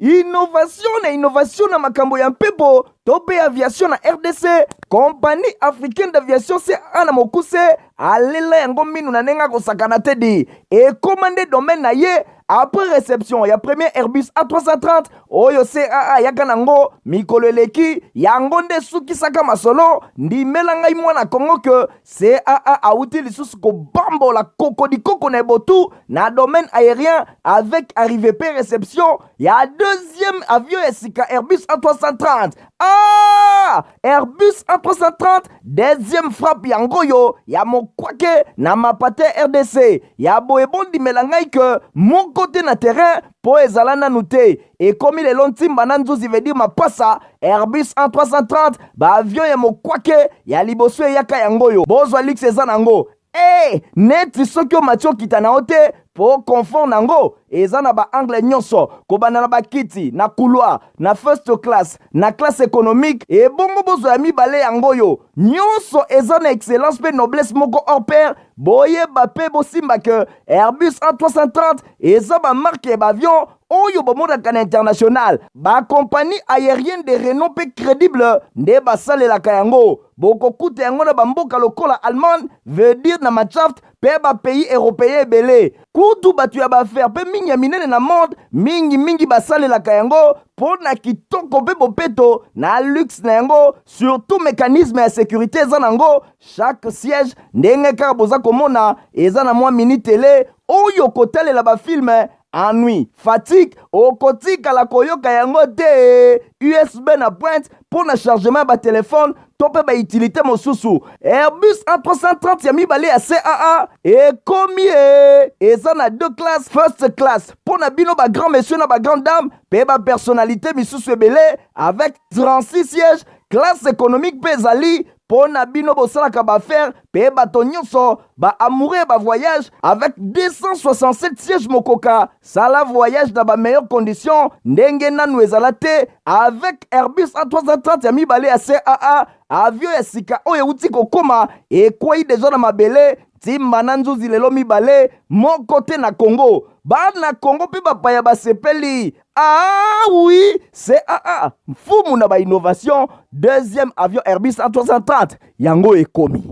Innovation na innovation na makambo ya mpepo to mpe aviation na RDC, Compagnie africaine d'aviation CAA na mokuse alela yango minu na ndenge akosakana te di ekoma nde domaine na ye après réception ya premier Airbus A330 oyo CAA ayaka nango mikolo eleki, yango nde esukisaka masolo. Ndimela ngai mwana Congo ke CAA awuti lisusu kobambola kokodikoko na ebotu na domaine aérien avec arrivée pe réception ya deuxième avion ya sika Airbus A330. Ah! Airbus A330 deuxième frappe yango oyo ya mokwake na mapate RDC ya boye. Bondimela ngai ke moko te na terrain mpo ezala nanu te, ekomi lelo ntimba na nzuzi veut dire mapasa. Airbus A330, baavion ya mokwake ya liboso eyaka yango oyo. Bozwa luxe eza nango e neti soki omati okita na yo te, mpo confort nango eza na baangle nyonso, kobanda na bakiti na couloir, na first class, na classe économique. Ebongo bozwa ya mibale yango oyo, nyonso eza na excellence mpe noblesse moko hors pair. Boyeba mpe bosimba ke Airbus A330 eza bamarque ya baavion oyo bomonaka na international. Bacompagnie aérienne de renom mpe crédible nde basalelaka yango. Bokokuta yango na bamboka lokola Allemagne, veut dire na Mannschaft, mpe bapays européen ebele. Kutu bato ya baaffaires mpe mingi ya minene na monde mingimingi basalelaka yango mpo na kitoko mpe bopeto na luxe na yango. Surtout mécanisme ya sécurité eza nango, chaque siège, ndenge kaka boza komona, eza na mwa mini télé oyo kotalela bafilm. Ennui, fatigue, okotikala koyoka yango te. USB na pointe mpo na chargement ya batelefone to mpe bautilité mosusu. Airbus A330 ya mibale ya CAA ekomi e eza na deux classes: first class mpo na bino bagrand monsieur na bagrand dame mpe bapersonnalité misusu ebele avec 36 sièges. Classe économique mpe ezali mpo na bino bosalaka baaffaires mpe bato nyonso baamoureux ya bavoyage avec 267 sièges. Mokoka sala voyage na bameilleures conditions ndenge nanu ezala te avec Airbus A330 ya mibale ya CAA. Avion ya sika oyo euti kokóma, ekwei deja na mabele ntimba na nzuzi lelo mibale, moko te na Congo. Bana Congo mpe bapaya basepeli. Ah oui, CAA mfumu na bainnovation, deuxième avion Airbus A330 yango ekomi.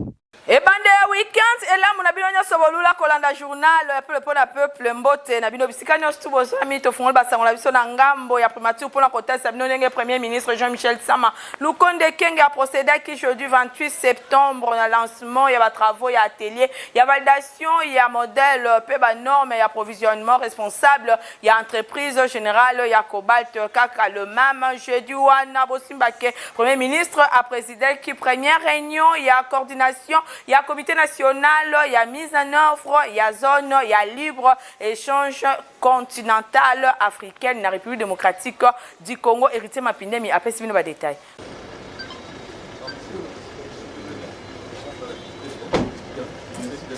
Ebande ya weekend elamu na bino nyonso bolula kolanda journal ya peuple mpo na peuple. Mbote na bino bisika nyonso tu bozwami. Tofungoli basango na biso na ngambo ya primature mpona kotalisa bino ndenge premier ministre Jean-Michel Sama Lukonde Kenge aprocédaki jeudi 28 septembre na lancement ya batravaux ya atelier ya validation ya modèle mpe banorme ya approvisionnement responsable ya Entreprise générale ya cobalt. Kaka le même jeudi wana, bosimbake premier ministre aprésidaki première réunion ya coordination ya comité national ya mise en œuvre ya zone ya libre échange continentale africaine na République démocratique du Congo. Héritier Mapindemi apesi bino badétail.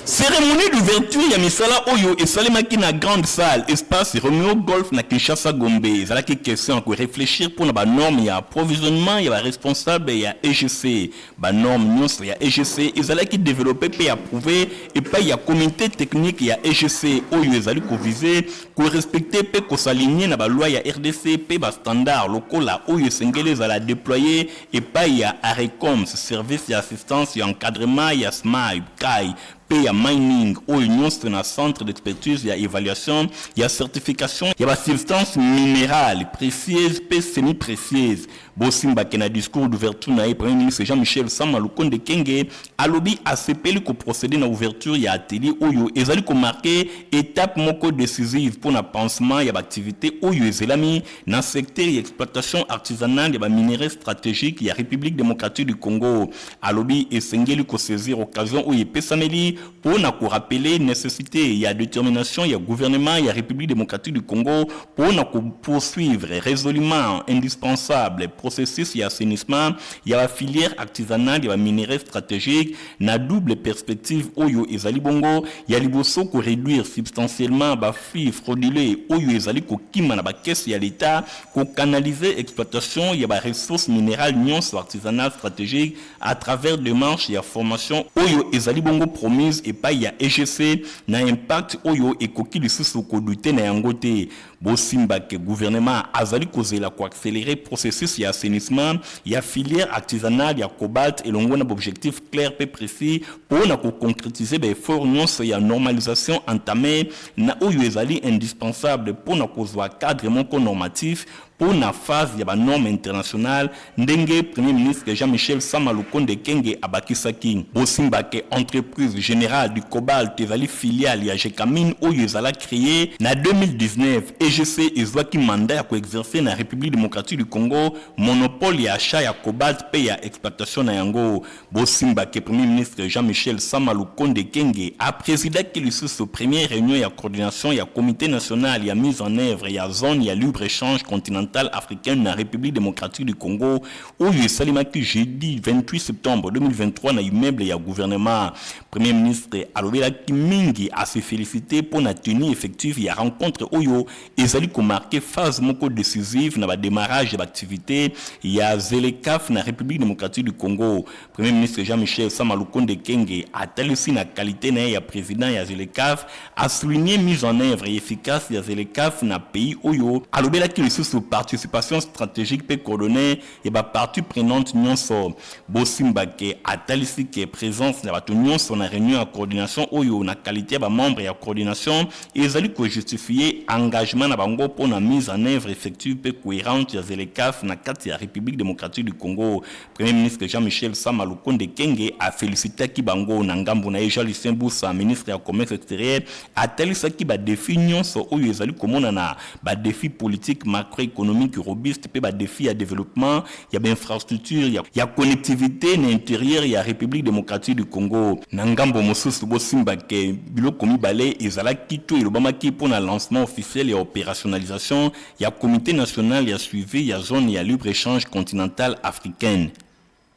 Cérémonie d'ouverture ya misala oyo esalemaki na grande salle espace Romeo Golf na Kinshasa Gombe ezalaki question ya koréfléchir mpona banorme ya approvisionnement ya baresponsable ya EGC. Banorme nyonso ya EGC ezalaki développé mpe approuvé epai ya comité technique ya EGC oyo ezali koviser korespecter mpe kos'aligner na baloi ya RDC mpe bastandard lokola oyo esengeli ezala déployé epai ya ARECOMS, service ya assistance ya encadrement ya SMAI kai mpe ya mining, oyo nyonso na centre d'expertise ya évaluation ya certification ya basubstance minérale précieuse mpe semi précieuse. Bosimbake na discours d'ouverture na ye, premier ministre Jean-Michel Sama Lukonde Kenge alobi asepeli koprocéder na ouverture ya atelier oyo ezali komarquer étape moko décisive mpona pansement ya baactivité oyo ezelami na secteur ya exploitation artisanale ya baminerai stratégique ya République démocratique du Congo. Alobi esengeli kosaisir occasion oyo epesameli mpona korappeler nécessité ya détermination ya gouvernement ya République démocratique du Congo mpona kopoursuivre résolument indispensable processus ya assainissement ya bafilière artisanale ya baminerai stratégique na double perspective oyo ezali bongo: ya liboso, koréduire substantiellement baflux frauduleux oyo ezali kokima na bacaisse ya l'État, kocanaliser exploitation ya baressources minérales nyonso artisanale stratégique à travers démarche ya formation oyo ezali bongo promise. remise epai ya EGC na impact oyo ekoki lisusu kodouter na yango te. Bosimba ke gouvernement azali kozela koaccélérer processus ya assainissement ya filière artisanale ya cobalt elongo na baobjectif clair mpe précis mpo na koconcrétiser baeffort nyonso ya normalisation entamé na oyo ezali indispensable mpo na kozwa cadre moko normatif mpo na phase ya banorme internationale, ndenge Premier ministre Jean-Michel Sama Lukonde Kenge abakisaki. Bosimba ke Entreprise générale du cobalt ezali filiale ya Gécamines oyo ezala créé na 2019. EGC ezwaki mandat ya koexercer na République démocratique du Congo monopole ya achat ya cobalt mpe ya exploitation na yango. Bosimba ke Premier ministre Jean-Michel Sama Lukonde Kenge aprésidaki lisusu première réunion ya coordination ya Comité national ya mise en œuvre ya zone ya libre-échange continentale africaine na République démocratique du Congo oyo esalemaki jeudi 28 septembre 2023 na immeuble ya gouvernement. Premier ministre alobelaki mingi, ase félicité mpo na tenue effective ya rencontre oyo ezali komarquer phase moko décisive na badémarrage ya baactivité ya ZLECAF na République démocratique du Congo. Premier ministre Jean-Michel Sama Lukonde Kenge atalisi na qualité na ye ya président ya ZLECAF, asouligné mise en œuvre efficace ya ZLECAF na pays oyo. Alobelaki lisusu participation stratégique mpe coordonnée ya bapartie prenante nyonso. Bosimba ke atalisi ke présence ya bato nyonso na réunion ya coordination oyo na qualité ya bamembre ya coordination ezali kojustifie engagement na bango mpo na mise en œuvre effective mpe cohérente ya ZLECAF na kati ya République démocratique du Congo. Premier ministre Jean-Michel Sama Lukonde Kenge afélicitaki bango. Na ngambo na ye, Jean Lucien Busa, ministre ya Commerce extérieur, atalisaki badéfi nyonso oyo ezali komonana, badéfi politique macroéconomique robuste mpe badéfi ya développement ya bainfrastructure ya connectivité na intérieur ya République démocratique du Congo. Na ngambo mosusu, bosimba ke biloko mibale ezalaki to elobamaki mpo na lancement officiel ya opérationnalisation ya Comité national ya suivi ya zone ya libre-échange continentale africaine.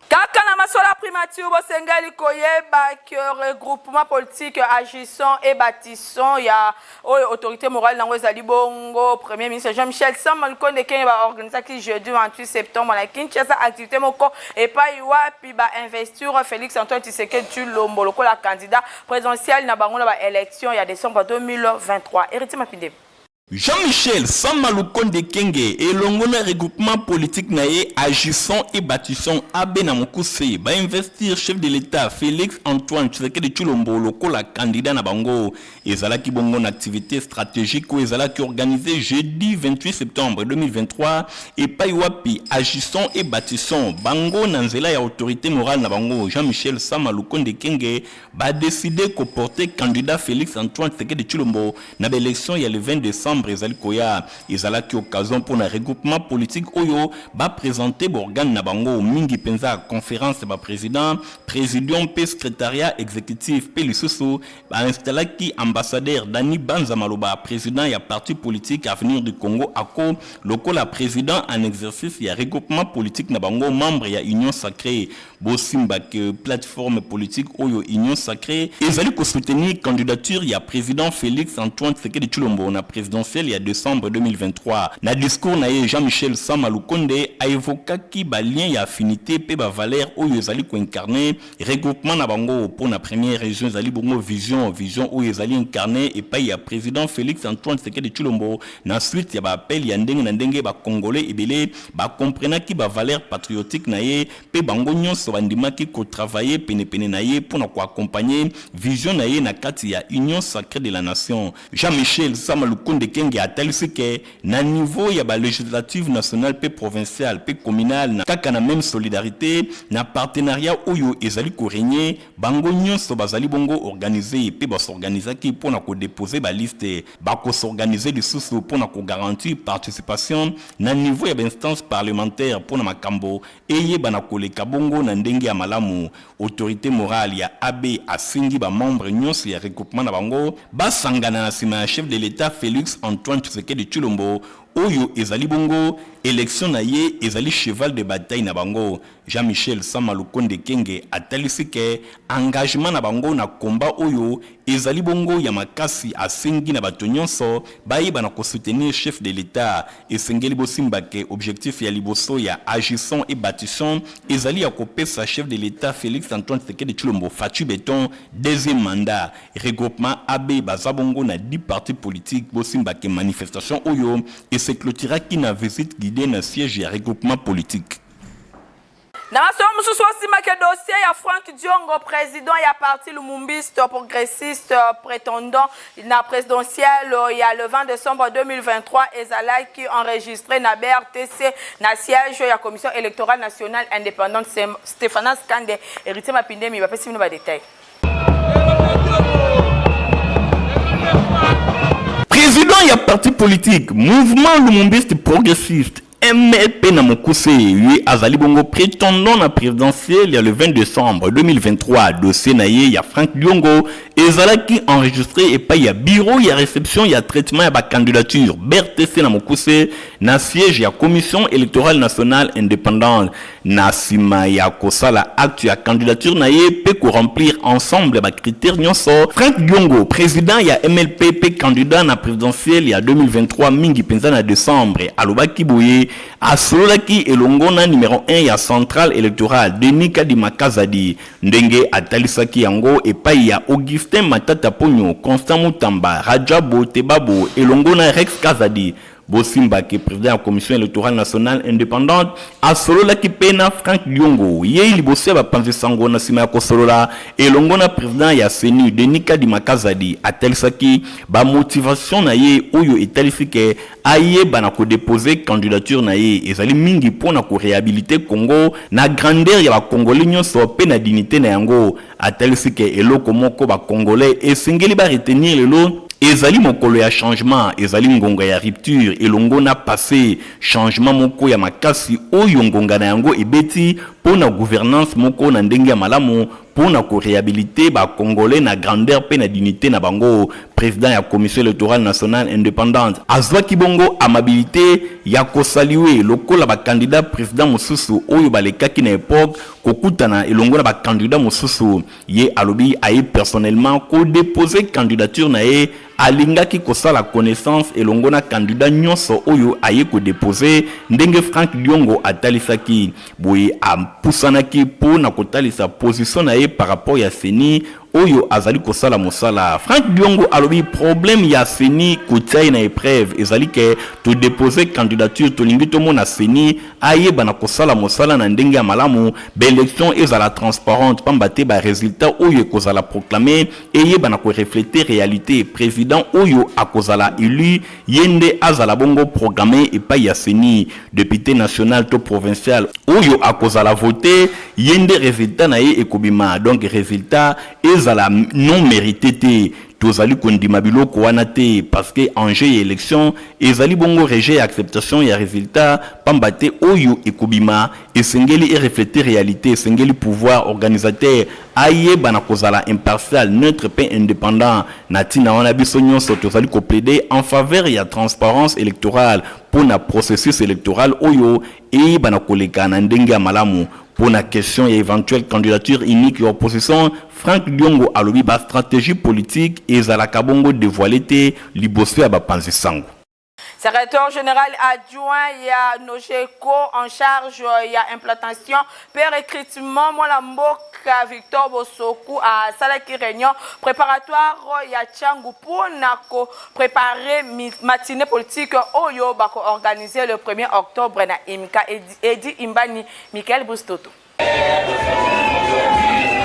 Kaka na masolo ya primature, bosengeli koyeba ke regroupement politique Agissons et Bâtissons ya oyo autorité morale nango ezali bongo Premier ministre Jean-Michel Sama Lukonde Kenge baorganisaki jeudi 28 septembre na Kinshasa activité moko epai wapi bainvestir Félix Antoine Tshisekedi Tshilombo lokola candidat présidentiel na bango na baélection ya décembre 2023. Héritier Mapindebe. Jean-Michel Sama Lukonde Kenge elongo na regroupement politique na ye Agissons et Bâtissons, AB na mokuse, bainvestir chef de l'État Félix Antoine Tshisekedi Tshilombo lokola candidat na bango. Ezalaki bongo na activité stratégique oyo ezalaki organisé jeudi 28 septembre 2023 epai wapi Agissons et Bâtissons, bango na nzela ya autorité morale na bango Jean-Michel Sama Lukonde Kenge, badécider koporter candidat Félix Antoine Tshisekedi Tshilombo na baélection ya le 20 décembre ezali koya. Ezalaki occasion mpona regroupement politique oyo baprésente baorgane na bango, mingi mpenza conférence ya baprésident, présidium mpe secrétariat exécutif. Mpe lisusu bainstallaki ambassadeur Dani Banza Maloba, président ya parti politique Avenir du Congo, ACO, lokola président en exercice ya regroupement politique na bango, membre ya Union sacrée. Bosimba ke plateforme politique oyo Union sacrée ezali kosoutenir candidature ya président Félix Antoine Tshisekedi Tshilombo na présidentielle ya décembre 2023. Na discours na ye, Jean-Michel Sama Lukonde aévokaki balien ya affinité mpe bavaleur oyo ezali koincarner regroupement na bango. Mpo na première région ezali bongo vision, vision oyo ezali incarné epai ya président Félix Antoine Tshisekedi Tshilombo. Na suite ya baappel ya ndenge na ndenge, bacongolais ebele bakomprenaki bavaleur patriotique na ye mpe bango nyonso bandimaki kotravailler penepene na ye mpo na koaccompagner vision na ye na kati ya Union sacrée de la nation. Jean-Michel Sama Lukonde Kenge atalisi ke na niveau ya balégislative nationale mpe provinciale mpe communale, na kaka na même solidarité na partenariat oyo ezali korégner, bango nyonso bazali bongo organisé mpe basorganizaki mpo na kodéposer baliste, bakosorganize lisusu mpo na kogarantir participation na niveau ya bainstance parlementaire mpo na makambo eyebana koleka bongo na ndenge ya malamu. Autorité morale ya AB asengi bamembre nyonso ya regroupement na bango basangana na nsima ya chef de l'État Félix Antoine Tshisekedi Tshilombo oyo ezali bongo Election na ye ezali cheval de bataille na bango. Jean-Michel Sama Lukonde Kyenge atalisi ke engagement na bango na combat oyo ezali bongo ya makasi asengi na bato nyonso bayeba na ko soutenir chef de l'Etat. Esengeli bosimba ke objectif ya liboso ya Agissons et Batissons ezali ya kopesa chef de l'Etat Felix Antoine Tshisekedi Tshilombo Fatshi Beton deuxième mandat. Regroupement AB baza bongo na 10 partis politiques bosimba ke manifestation oyo e se cloturaki na visite guidee na siège ya regroupement politique. Na masolo mosusu osimba ke dossier ya Franck Diongo, président ya parti lumumbiste progressiste prétendant na présidentielle ya le 20 décembre 2023 ezalaki enregistré na BRTC na siège ya Commission électorale nationale indépendante. Stéphanas Kande, Héritier Mapindemi bapesi bino ba détail. Président ya parti politique Mouvement Lumumbiste Progressiste, MLP na mokuse, ye azali bongo prétendant na présidentielle ya le 20 décembre 2023. Dossier na ye ya Frank Diongo ezalaki enregistré epai ya bureau ya réception ya traitement ya bacandidature, BRTC na mokuse, na siège ya Commission électorale nationale indépendante. Na nsima ya kosala acte ya candidature na ye mpe koremplir ensemble ya bacritère nyonso, Frank Diongo, président ya MLP mpe candidat na présidentielle ya 2023, mingi mpenza na décembre, alobaki boye: asololaki elongo na numéro 1 ya centrale électorale, Denis Kadima Kazadi, ndenge atalisaki yango epai ya Augustin Matata Ponyo, Constant Mutamba, Rajabo Tebabo elongo na Rex Kazadi. Bosimbaki président ya Commission électorale nationale indépendante asololaki mpe na Frank Diongo ye liboso ya bapanzi sango. Na nsima ya kosolola elongo na président ya CENI, Denis Kadima Kazadi, atalisaki bamotivation na ye oyo etalisi ke ayeba na kodepose candidature na ye ezali mingi mpo na koréhabiliter Congo na grandeur ya bakongolais nyonso mpe na dignité na yango. Atalisi ke eloko moko bakongolais esengeli baretenir lelo ezali mokolo ya changement, ezali ngonga ya rupture elongo na passé, changement moko ya makasi oyo ngonga na yango ebeti mpo na gouvernance moko na ndenge ya malamu, mpo na koréhabiliter bakongolais na grandeur mpe na dignité na bango. Président ya Commission électorale nationale indépendante azwaki bongo amabilité ya kosaluer lokola bacandidat président mosusu oyo balekaki na époque kokutana elongo na bacandidat mosusu. Ye alobi aye personnellement kodepose candidature na ye, alingaki kosala connaissance elongo na candidat nyonso oyo aye kodepose. Ndenge Frank Diongo atalisaki boye, apusanaki mpo na kotalisa position na ye par rapport ya CENI oyo azali kosala mosala. Frank Diongo alobi problème ya CENI kotia ye na épreuve ezali ke todepose candidature, tolingi tomona CENI ayeba na kosala mosala na ndenge ya malamu, baélection ezala transparente, pamba te baresultat oyo ekozala proclamé eyeba na korefléter réalité. Président oyo akozala élu, ye nde azala bongo programme epai ya CENI. Député national to provincial oyo akozala voté, ye nde résultat na ye ekobima. Donc résultat ezala non mérité te, tozali kondima biloko wana te, parce que enjeu ya élection ezali bongo rejet ya acceptation ya résultat, pamba te oyo ekobima esengeli erefléter réalité. Esengeli pouvoir organisateur ayeba na kozala impartial, neutre mpe indépendant. Na ntina wana, biso nyonso tozali koplaider en faveur ya transparence électorale mpo na processus électoral oyo eyeba na koleka na ndenge ya malamu. Mpo na question ya éventuelle candidature unique ya opposition, Frank Diongo alobi bastratégie politique ezalaka bongo dévoilé te liboso ya bapanzi sango. Secrétaire général adjoint ya Nogeco en charge ya implantation pe recrutement, mwana mboka Victor Bosoku, asalaki réunion préparatoire ya Tshangu mpona kopréparer matinée politique oyo bakoorganiser le 1er octobre na Imka. Edi Imbani, Michael Bustoto.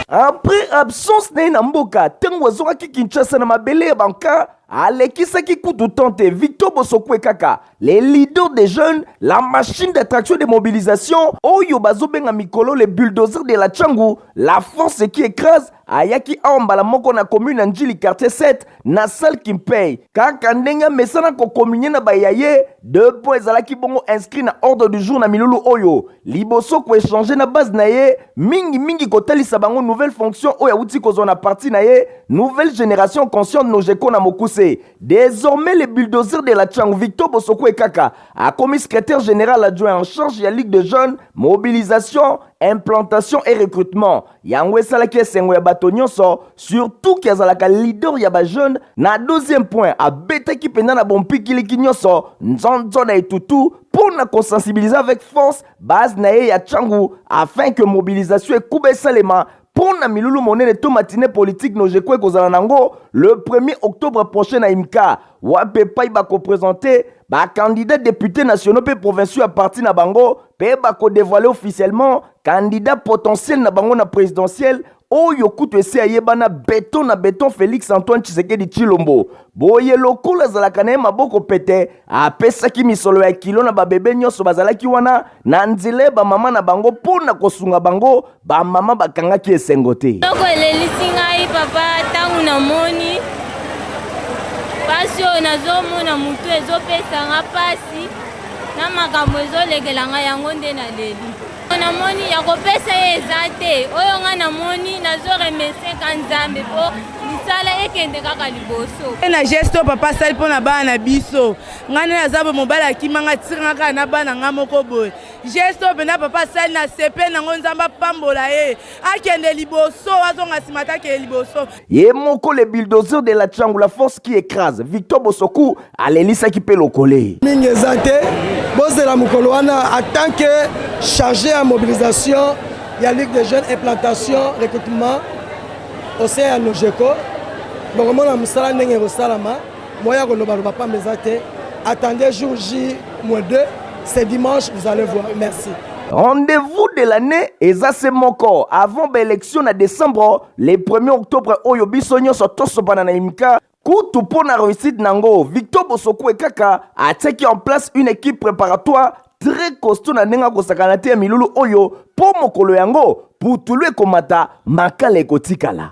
Après absence na ye na mboka, ntango azongaki Kinshasa na mabele ya banka, alekisaki kutu tante Victor Bosokwe kaka les leaders des jeunes, la machine d'attraction de mobilisation oyo bazobenga mikolo le bulldozer de la Tshangu, la force qui écrase, ayaki awa mbala moko na commune ya Njili, quartier 7, na salle Kimpei. Kaka ndenge amesana kocommunier na baya ye, deux points ezalaki bongo inscrit na ordre du jour na milulu oyo. Liboso, koéchanger na base na ye, mingimingi kotalisa bango nouvelle fonction oyo awuti kozwa na parti na ye, Nouvelle Génération Consciente, Nogeko na mokuse. mokuse. Désormais le bulldozer de la Tshangu Victor Bosoko Ekaka akomi secrétaire général adjoint en charge ya Ligue de jeunes, mobilisation, implantation et recrutement. Yango esalaki esengo ya bato nyonso, surtout ki azalaka leader ya ba jeunes. Na deuxième point, abetaki mpenza na bompikiliki nyonso nzonzo na etutu mpo na kosensibiliser avec force base na ye ya Tshangu afin que mobilisation ekuba esalema mpo na milulu monene to matinée politique nojeko ekozala nango le 1er octobre prochain na Imka, wapi epai bakoprésenter bacandidat députés nationaux mpe provinciaux ya parti na bango mpe bakodévoiler officiellement candidat potentiel na bango na présidentielle oyo kutu esi ayebana beton na beton, Félix Antoine Tshisekedi Tshilombo. Boye lokola azalaka na ye maboko pete, apesaki misolo ya kilo na babebe nyonso bazalaki wana na nzela ya bamama na bango mpo na kosunga bango. Bamama bakangaki esengo te. Eloko elelisi ngai, papa, ntango namoni mpasi oyo nazomona, motu ezopesanga mpasi na makambo ezolekela ngai, yango nde naleli. Namoni ya kopesa ye eza te. Oyo ngai namoni, nazoremercier ka Nzambe mpo misala ekende kaka liboso. Na geste oyo papa asali mpo na bana na biso, ngai nde naza boye, mobali akimanga, atikanga kaka na bana ngai moko boye. Geste oyo mpenza papa asali na sepe nango, Nzambe apambola ye, akende liboso, azonga nsima te, akende liboso. Ye moko le bulldozer de la Tshangu, la force qui écrase, Victor Bosoku, alelisaki mpe lokole. Mingi eza te, bozela mokolo wana. En tant que chargé ya mobilisation ya Ligue des jeunes, implantation, recrutement au sein ya Nojeko, bokomona mosala ndenge ekosalama. Moya kolobaloba pamba eza te. Attendez jour J moins 2, c'est dimanche, vous allez voir. Merci. Rendez-vous de l'année eza se moko avant baélection na décembre, le 1er octobre oyo, biso nyonso tosopana na Imka. Kutu mpo na réussite nango, Victor Bosoku Ekaka atiaki en place une équipe préparatoire très costaud na ndenge akosakana te ya milulu oyo, mpo mokolo yango putulu ekomata, makala ekotikala.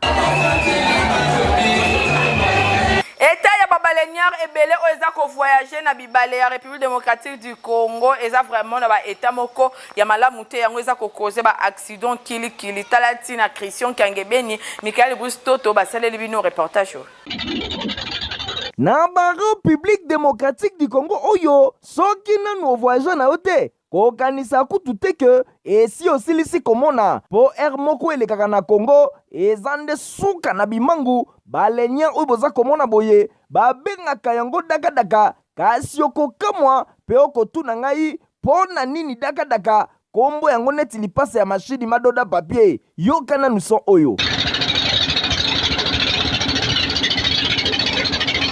État ya babaleinière ebele oyo eza kovoyage na bibale ya République démocratique du Congo eza vraiment na baétat moko ya malamu te. Yango eza kocauser baaccident kilikili. Tala ntina Christian Kiangebeni, Michael Bruce Toto basaleli bino reportage oyo. Na barépublique démocratique du Congo oyo, soki nanu ovoyage na yo te, kokanisa kutu te ke esi osilisi komona, mpo aire moko elekaka na Congo eza nde suka na bimangu. Baleinière oyo boza komona boye, babengaka yango dakadaka. Kasi okokamwa mpe okotuna ngai mpo na nini dakadaka, kombo yango neti lipasa ya mashini madoda papier. Yoka nanu son oyo.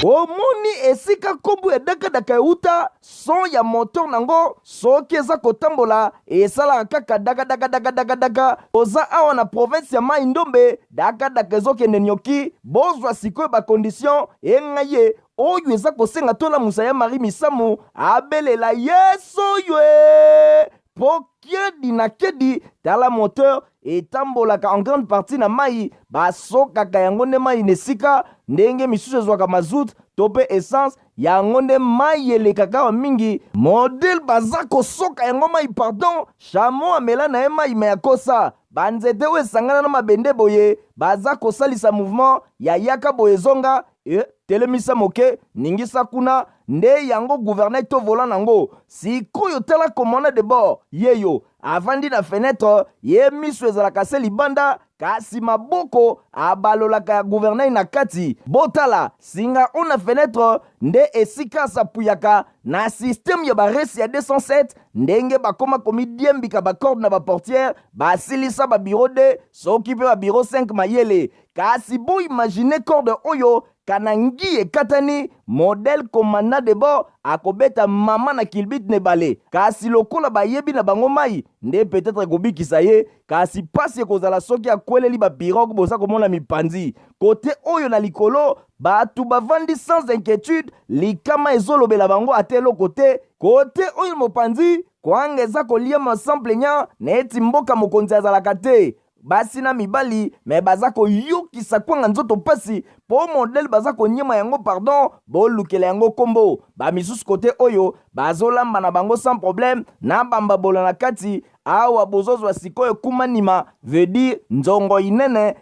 Omoni esika nkombo ya dakadaka euta? Son ya moteur nango soki eza kotambola esalaka kaka dakadakadakadakadaka. Oza awa na province ya Mai Ndombe, dakadaka ezokende nyoki. Bozwa sikoyo bacondition engai ye oyo eza kosenga tolamusa ya Marie Misamu abelela yesu oyo e mpo kedi na kedi. Tala, moteur etambolaka en grande partie na mai, basokaka yango nde mai na esika ndenge misusu ezwaka mazout to mpe essence. Yango nde mai elekaka awa mingi. Modele baza kosoka yango mai, pardon, chameau amela na ye mai me akosa banzete oyo esangana na mabende boye, baza kosalisa mouvement ya yaka boye, ezonga e telemisa moke, ningisa kuna nde yango gouvernail to volant nango. Sikoyo tala commandant de bord yeyo avandi na fenêtre, ye miso ezalaka se libanda, kasi maboko abalolaka ya gouvernail na kati. Botala singa oyo na fenêtre nde esika asapuyaka na système ya baresi ya 207, ndenge bakoma komidiembika bacorde na baportière, basilisa babureau 2 soki mpe babureau 5 mayele. Kasi boimagine corde oyo kanangi ekatani, modèle commandant de bord akobeta mama na kilbit na ebale. Kasi lokola bayebi na bango mai nde peut-être ekobikisa ye, kasi pasi ekozala soki akweleli bapirogue. Boza komona mipanzi kote oyo na likolo, bato bavandi sans inquiétude, likama ezolobela bango ata eloko te. Kote oyo mopanzi, kwanga eza koliama sans plaignant, neti mboka mokonzi azalaka te. Basi na mibali me baza koyokisa kwanga nzoto mpasi mpo modèle baza konyema yango, pardon, bolukela yango nkombo. Bamisusu kote oyo bazolamba na bango sans problème na bambabola na kati. Awa bozozwa sikoyo kumanima, veut dire nzongo inene.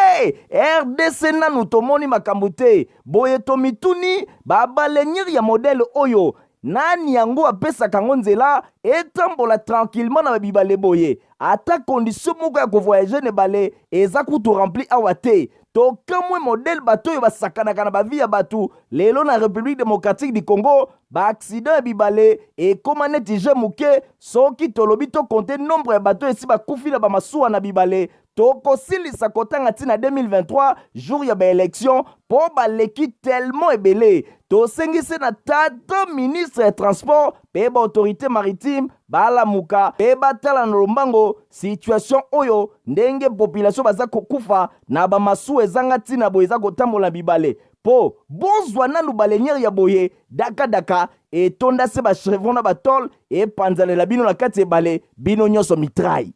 Hey! Rdc nanu tomoni makambo te. Boye tomituni, ba baleinière ya modèle oyo, nani yango apesaka yango nzela etambola tranquillement na ba bibale boye? Ata condition moko ya ko voyager na ebale eza kutu rempli awa te. Tokamwe modèle bato oyo basakanaka na ba vie ya bato lelo na Republique democratique du Congo, ba accident ya bibale ekoma neti jeu moke. Soki tolobi to compter nombre ya bato oyo esi bakufi na ba masuwa na bibale, Tokosilisa kotanga ti na 2023 jour ya ba election po baleki tellement ebele. Tosengi se na tata ministre ya transport pe ba autorite maritime balamuka pe batala na lombango situation oyo ndenge population baza kokufa na ba masuwa ezanga tina boye eza kotambola na bibale po bozwa nanu baleinière ya boye daka daka etonda se ba chevron na ba tole epanzalela bino na kati ebale bino nyonso mitraille.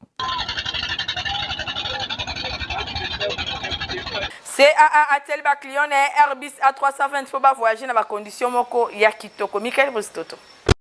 CAA atieli ba client na ye Airbus A320 mpo ba voyager na ba conditions moko ya kitoko. Michael Brustoto.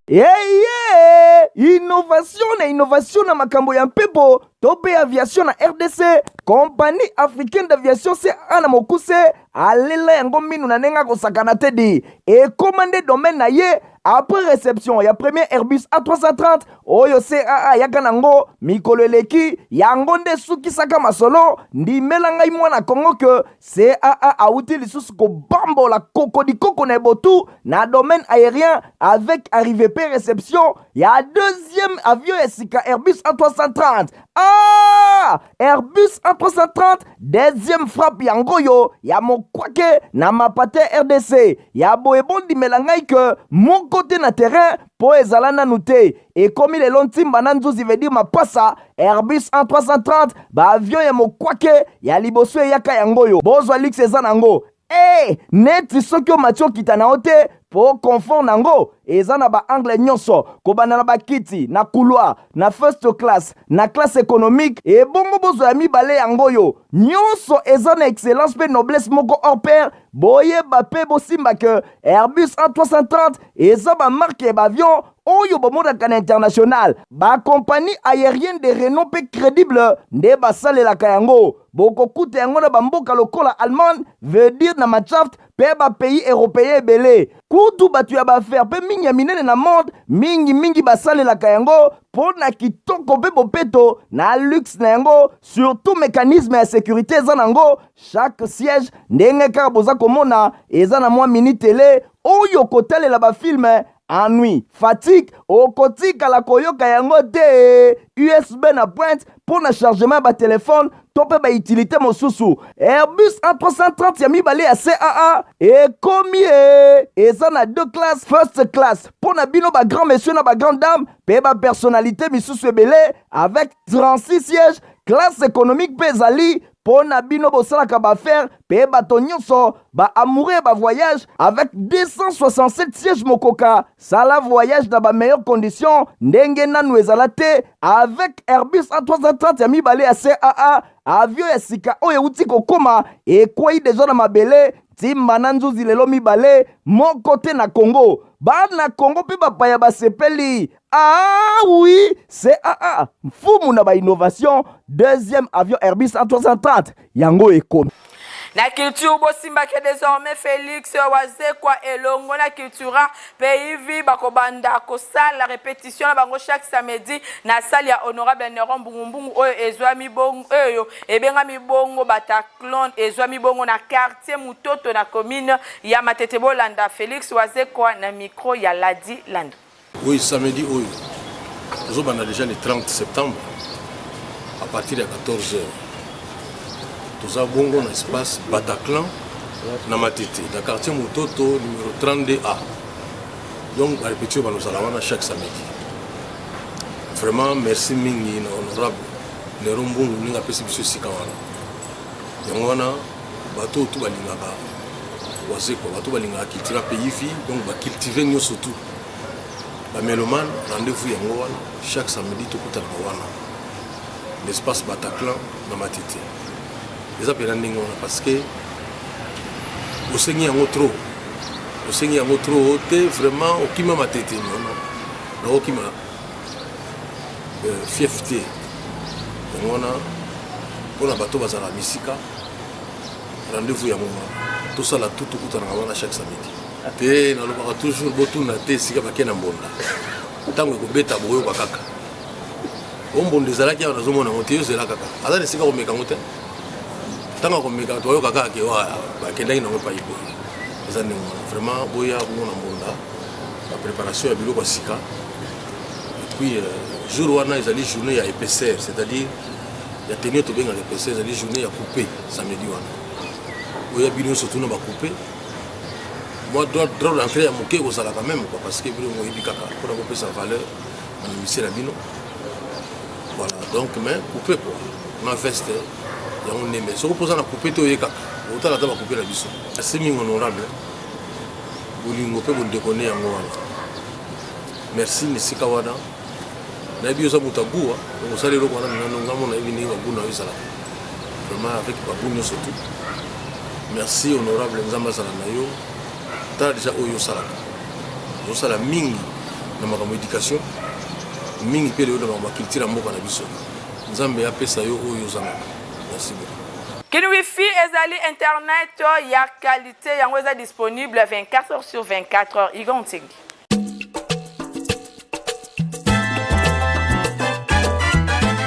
Eye innovation na innovation na makambo ya mpepo to mpe aviation na RDC, Compagnie africaine d'aviation CAA na mokuse alela yango minu na ndenge akosakana te di ekoma nde domaine na ye après reception ya premier Airbus A330 oyo CAA ayaka nango mikolo eleki, yango nde esukisaka masolo. Ndimela ngai mwana Congo que CAA awuti lisusu kobambola kokodikoko na ebotu na domaine aérien avec arrivée pe reception ya deuxième avion ya sika Airbus A330. Ah! Airbus A330 deuxième frappe yango oyo ya mokwake na mapate RDC ya boye bondimela ngai que moko te na terrain po ezala nanu te ekomi lelo ntimba na nzuzi veut dire mapasa Airbus A330 ba avion ya mokwake ya liboso eyaka yango oyo bozwa luxe eza nango Eh, neti soki omati okita na yo te po confort nango eza na ba angle nyonso kobanda na bakiti na couloir na first class na classe économique ebongo bozwa ya mibale yango oyo nyonso eza na excellence mpe noblesse moko hors pair. Boyeba mpe bosimba ke Airbus A330 eza ba marque ya baavion oyo bomonaka na international. Ba compagnie aérienne de renom mpe crédible nde basalelaka yango. Bokokuta yango na bamboka lokola Allemagne, veut dire na Mannschaft mpe ba pays européen ebele. Kutu bato ya baaffaire mpe mingi ya minene na monde mingi mingi basalelaka yango mpo na kitoko mpe bopeto na luxe na yango, surtout mécanisme ya sécurité eza nango. Chaque siège ndenge kaka boza komona eza na mwa mini tele oyo kotalela ba film ennui fatigue okotikala koyoka yango te. USB na pointe mpo na chargement ya ba telefone to mpe ba utilité mosusu. Airbus A330 ya mibale ya CAA ekomi e eza na deux classes, first class mpo na bino ba grand monsieur na ba grande dame mpe ba personnalité misusu ebele avec 36 sièges. Classe économique mpe ezali mpo na bino bosalaka baaffaire mpe bato nyonso ba amoureux ya ba voyage avec 267 sièges mokoka sala voyage na ba meilleures conditions ndenge nanu ezala te avec Airbus A330 ya mibale ya CAA avion ya sika oyo euti kokoma ekwei deja na mabele ntimba na nzuzi lelo mibale moko te na Congo. Bana Congo mpe bapaya basepeli. Ah oui, CAA mfumu na ba innovation, deuxième avion Airbus A330 yango ekomi. Na culture bosimbake désormais Félix Wazekwa elongo na Cultura PIV bakobanda kosala répétition na bango chaque samedi na salle ya honorable Neron Mbungumbungu oyo ezwami bongo oyo ebengami bongo Bataclan ezwami bongo na quartier Mutoto na commune ya Matete. Bolanda Félix Wazekwa na micro ya Ladi Lando. Oui, samedi oyo tozobanda déjà le 30 septembre à partir ya 14h. Toza bongo na espace Bataclan na Matete, na quartier Mototo numéro 32A. Donc ba répétition banozala wana chaque samedi. Vraiment merci mingi na honorable Nero Mbungu ndenge apesi biso esika wana. Yango wana bato oyo tu balingaka Wazekwa, bato balingaka cultura pays vie, donc ba cultiver nyonso tout. Ba mélomane, rendez-vous yango wana chaque samedi tokutanaka wana l'espace Bataclan na Matete. Eza pena ndenge wana parce que osengi yango trop, osengi yango trop te vraiment okima Matete non non, nakokima fief te. Yango wana mpona bato bazala misika. Rendez-vous yango wana. Tosala tout tokutanaka wana chaque samedi. Te nalobaka toujours botuna te esika bake na mbonda. Ntango ekobeta bokoyoka kaka. O mbonda ezalaki awa nazomona yango te yo zela kaka. Aza na esika komeka yango te. Ntango akomeka toyoka kaka ke bakendaki nango epai boye. Eza ndenge wana. Vraiment boya bongo na mbonda. Ba préparation ya biloko ya sika. Et puis euh, jour wana ezali journée ya épaisseur, c'est-à-dire ya tenue tobengaka épaisseur ezali journée ya coupe samedi wana. Oya bino nyonso tuna ba coupe. Moi droit droit d'entrée ya moke ekozala quand même quoi parce que bino boyebi kaka mpona kopesa valeur na musicien na bino. Voilà, donc mais coupe quoi. Na veste yango ndembe. Soki mpoza na coupe te oye kaka. Otala ata ba coupe na biso. Merci mingi honorable. Bolingo mpe bondeko nde yango wana. Merci na esika wana. Nayebi oza moto ya gout, donc osali eloko wana nano nga mona nayebi ndenge ba gout na yo ezalaka. Vraiment avec ba gout nyonso tout. Merci honorable Nzambe azala na yo. Tala deja oyo osalaka. Ozosala mingi na makambo education, mingi mpe lelo na makambo ya culture ya mboka na biso. Nzambe apesa yo oyo ozangaka. Merci beaucoup. Kin wifi ezali internet ya qualite yango eza disponible 24 heures sur 24 heures. Igon Ntingi.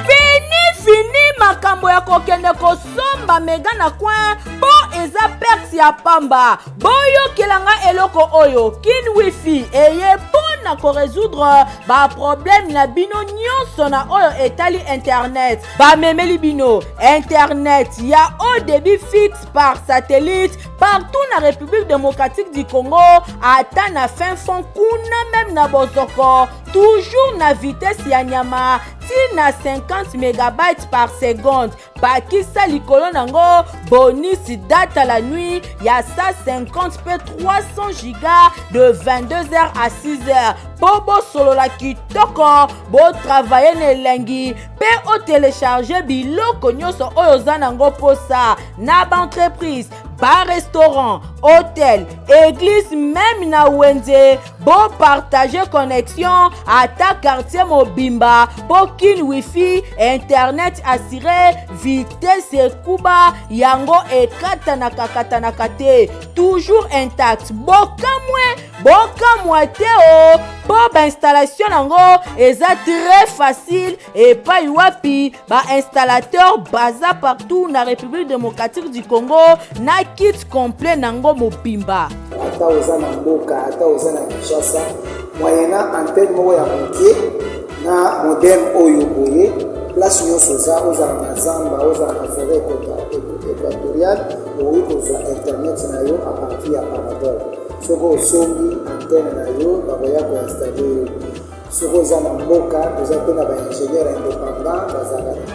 Fini fini makambo ya kokende kosomba mega na coin mpo eza perte ya pamba. Boyokela nga eloko oyo Kin wifi eye mpo na koresoudre ba problème na bino nyonso na oyo etali internet. Bamemeli bino internet ya haut débit fixe par satellite partout na République démocratique du Congo, ata na fin fond kuna meme na bozoko, toujours na vitesse ya nyama ti na 50 megabytes par seconde. Bakisa likolo nango bonus data la nuit ya 150 pe 300 giga de 22h à 6h po bosolola kitoko, botravaille na elengi pe otelecharge biloko nyonso oyo oza nango posa na baentreprise, barestaurant, hotel, église, meme na wenze. Bopartage connexion ata quartier mobimba po Kin wifi internet assuré, vitesse ekuba yango ekatanaka katanaka te, toujours intact. Bokamwe bokamwa te o po bainstallation nango eza très facile epai wapi ba installateur baza partout na République démocratique du Congo na kit complet nango mobimba. Ata oza na mboka, ata oza na Kinshasa, moyennant antenne moko ya moke na modem oyo boye, place nyonso oza, ozala na zamba, ozala na foret equatoriale, okoki kozwa internet na yo à partir ya parabole. Soki osombi antenne na yo, bakoya koinstalle yo. Soki oza na mboka, toza mpe na ba ingénieurs indépendants bazalaka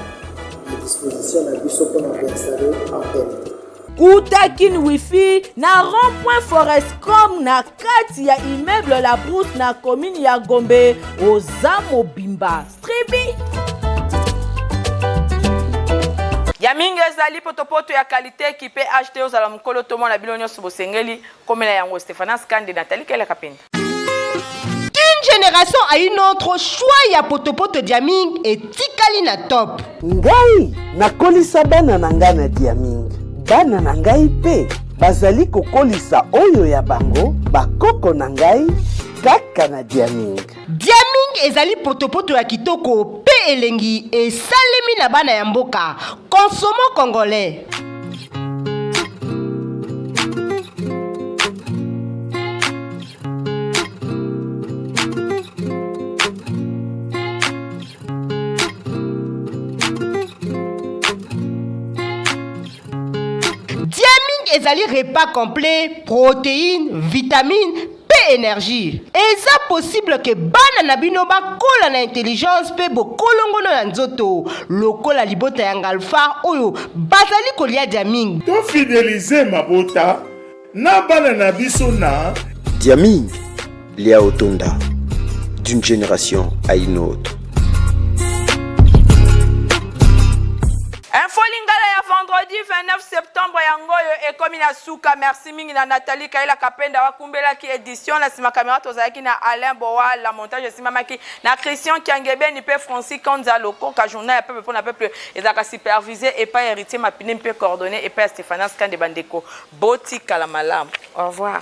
na disposition na biso mpo na koinstalle antenne. Kuta Kin Wifi na rond-point Forescom na kati ya immeuble La Brousse na commune ya Gombe, oza mobimba. Stribi. Ya mingi ezali potopoto ya qualité ekipe HT ozala mokolo to mwana bino nyonso bosengeli komela yango. Stephanas Kande, Nathalie Kela Kapenda. D'une génération à une autre, choix ya potopoto Diaming etikali na top. Ngai nakolisa bana na ngai na Diaming. Bana na ngai mpe bazali kokolisa oyo ya bango bakoko na ngai kaka na Diaming. Diaming ezali potopoto ya kitoko mpe elengi esalemi na bana ya mboka. Consommons congolais. Diaming ezali repas complet, protéines, vitamines mpe énergie. Eza possible ke bana na bino bakola na intelligence mpe bokolongono ya nzoto lokola libota ya Ngalfa oyo bazali kolia Diaming. Tofidelize mabota na bana na biso na Diaming, lia otonda d'une génération à une autre. Info Lingala ya vendredi 29 septembre yango oyo ekomi na suka. Merci mingi na Nathalie Kayela Kapenda wakumbelaki edition. Na nsima kamera tozalaki na Alain Boa, la montage esimamaki na Christian Kiangebeni mpe Francis Kanza Lokoka. Journal ya peuple mpo na peuple ezalaka supervisé epai ya Héritier Mapine mpe coordonné epai ya Stéphanas Kande. Bandeko, botikala malamu, au revoir.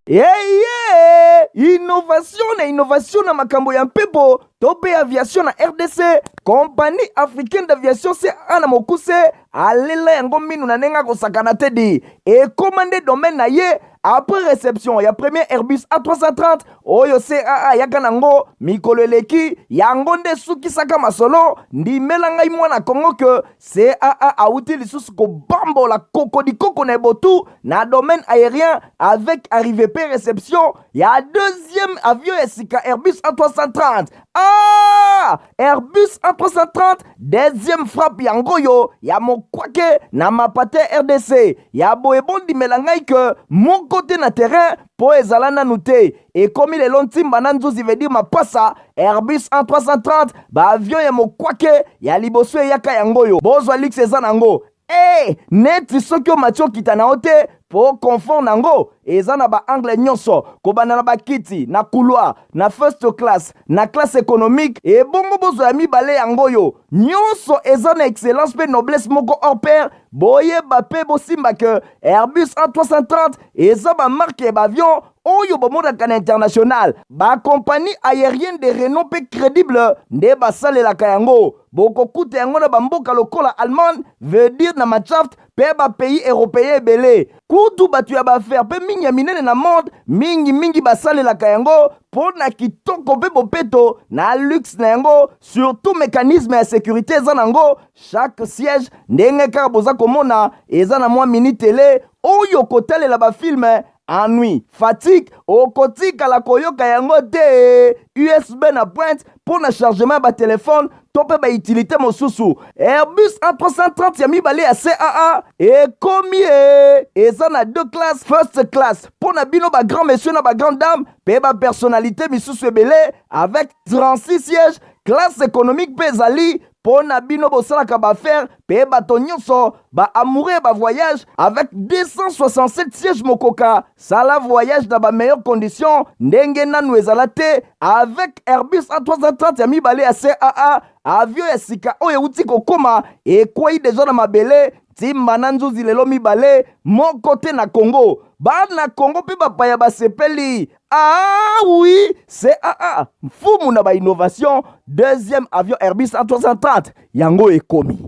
Eye innovation na innovation na makambo ya mpepo to mpe aviation na RDC, Compagnie africaine d'aviation CAA na mokuse alela yango minu na ndenge akosakana te di ekóma nde domaine na ye. Après réception ya premier Airbus A330 oyo CAA ayaka nango mikolo eleki, yango nde esukisaka masolo. Ndimela ngai mwana Kongo ke CAA awuti lisusu kobambola kokodikoko na ebotu na domaine aérien avec arrivée pe réception ya deuxième avion ya sika, Airbus A330. Ah, Airbus A330 deuxième frappe yango oyo ya mokwake na mapate RDC ya boye. Bondimela ngai ke moko te na terrain mpo ezala nanu te. Ekomi lelo ntimba na nzuzi, veut dire mapasa. Airbus A330, baavion ya mokwake ya liboso eyaka yango oyo. Bozwa luxe eza nango e neti soki omati okita na yo te, mpo confort nango eza na baangle nyonso, kobanda na bakiti na couloir, na first class, na classe économique. Ebongo bozwa ya mibale yango oyo, nyonso eza na excellence mpe noblesse moko hors pair. Boyeba mpe bosimba ke Airbus A330 eza bamarque ya baavion oyo bomonaka na international. Bacompagnie aérienne de renom mpe crédible nde basalelaka yango. Bokokuta yango na bamboka lokola Allemagne, veut dire na Mannschaft, mpe bapays européen ebele. Kutu bato ya baaffaires mpe mingi ya minene na monde mingimingi basalelaka yango mpo na kitoko mpe bopeto na luxe na yango. Surtout mécanisme ya sécurité eza nango. Chaque siège, ndenge kaka boza komona, eza na mwa mini télé oyo kotalela bafilm. Ennui, fatigue, okotikala koyoka yango te. USB na pointe mpo na chargement ya batelefone to mpe bautilité mosusu. Airbus A330 ya mibale ya CAA ekomi e eza na deux classes: first class mpo na bino bagrand monsieur na bagrand dame mpe bapersonnalité misusu ebele avec 36 sièges. Classe économique mpe ezali mpo na bino bosalaka baaffaires mpe bato nyonso baamoureux ya bavoyage avec 267 sièges. Mokoka sala voyage na bameilleures conditions ndenge nanu ezala te avec Airbus A330 ya mibale ya CAA. Avion ya sika oyo euti kokóma, ekwei deja na mabele ntimba na nzuzi lelo mibale moko te na Congo. Bana Congo mpe bapaya basepeli. Ah oui, CAA mfumu na bainnovation, deuxième avion Airbus A330 yango ekomi.